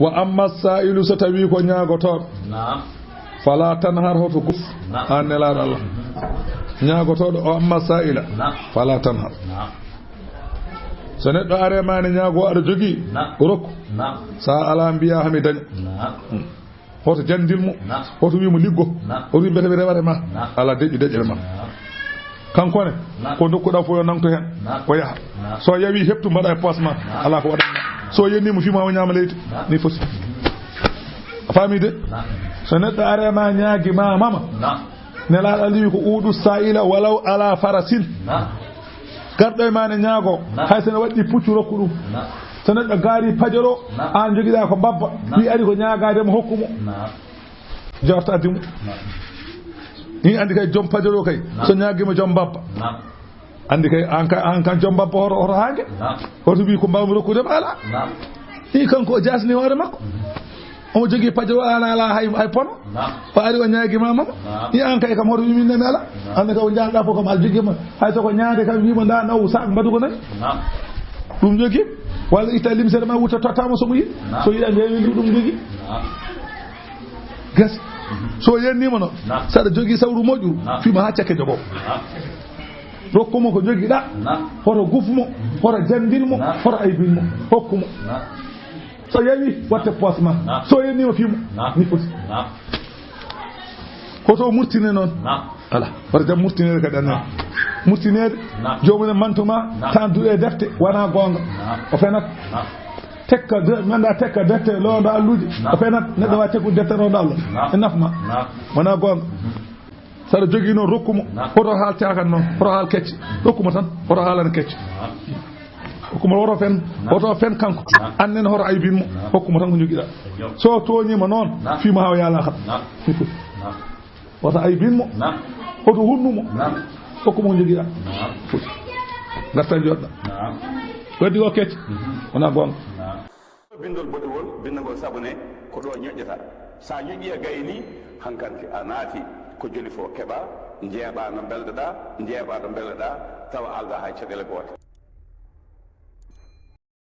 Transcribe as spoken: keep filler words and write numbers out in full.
Wa amma sa'ilu, so tawi ko ñaagotooɗo, naam, fala tanhar, hoto guf. Naam. An Nelaaɗo Allah. Ñaagotooɗo o, amma sa'ila, naam, fala tanhar. Naam. So neɗɗo are ma ne ñaago, aɗa jogii, naam, rokku. Naam. Sa ala, mbiya hami daña. Naam. Hmm. Hoto jandil mo. Naam. Hoto wi mo liggo. Naam. Hoto wi mbete mi rewata ma. Naam. Ala, deƴƴi deƴƴere ma. Naam. Kanko ne, naam, ko ndokkuɗa fof yo nangto hen. Naam. O yaha. Naam. So yawi heptu, mbaɗa e poos ma. Naam. Ala ko waɗanma. So yenni mo, fima o ñaama leydi. Naam. Ni foti. A faami de? Naam. So neɗɗo are ma ñaagi ma mama. Naam. Nelaaɗo Allah wi ko udu sa'ila walaw ala farasin. Naam. Garɗo e ma ne ñaago, naam, hay so ne waɗɗi puccu, rokku ɗum. Naam. So neɗɗo gaari pajoro, naam, an jogiɗa ko mbabba, naam, wi ari ko ñaagaade mo, hokku mo. Naam. Jorta addi mo. Naam. Ni andi kay joom pajoro kay, naam, so ñaagi mo joom mbabba. Naam. Andi kay an ka, an kan joom mbabba hoto, hoto haange. Naam. Hoto wi ko mbawmi rokkude ma, ala. Naam. Ni kanko o jasni hoore makko. Mhm. Omo jogii pajoro, an ala hay, hay pono. Naam. O ari o ñaagi ma mama. Naam. Ni an kay kam hoto wi min nami ala. Naam. An kay o jaalɗa fof kam a jogii ma. Hay so ko ñaande kam wima nda naw sac mbaɗugo nayi. Naam. Ɗum jogii. Walla itta limsere ma wutta totta mo so mo yiɗi. Naam. So yiɗa ngewi ndu ɗum jogii. Naam. Gas. Mhm. So yennima noon. Naam. Saɗa jogii sawru moƴƴuru. Naam. Fima ha cakke jogo. Naam. Rokku mo ko jogiɗa. Naam. Hoto guf mo. Hoto jandin mo. Naam. Hoto aybin mo. Hokku mo. Naam. So yawi, watte poos ma. Naam. So yennima, fimo. Naam. Ni foti. Naam. Hoto murtine noon. Naam. Ala. Hoto jam murtinede kadi annen. Naam. Murtinede. Naam. Joomumen mantuma, naam, tan duɗe defte, wona goonga. Naam. O fenat. Naam. Tekka de, manda tekka defte, londo alluji. Naam. O fenat. Neɗɗo, naam, wawi tekkude defte, londo Allah. Naam. E nafma. Naam. Wona goonga. Mhm. Saɗa jogii noon, rokku mo. Naam. Hoto haal caakan noon, hoto haal kecce. Rokku mo tan, hoto haalana kecce. Naam. Hokku mo, hoto fen, naam, hoto fen kanko. Naam. Annen hoto aybin mo. Naam. Hokku mo tan ko jogiɗa. Ayyo. So tooñima noon, naam, fima ha o yaala kam. Naam. Naam. Hoto aybin mo. Naam. Hoto hunnu mo. Naam. Hokku mo ko jogiɗa. Naam. Garta joɗɗa. Naam. Waddi ko kecce. Mhm. Wona goonga. Naam. Binndol boɗewol, binndagol s'abonner, ko ɗo ñoƴƴata. Sa ñoƴƴi a gayni, hankanti a naati ko joli fof keɓa, njeeɓa no mbelɗoɗa, njeeɓa no mbelɗoɗa, tawa alda hay caɗeele goote.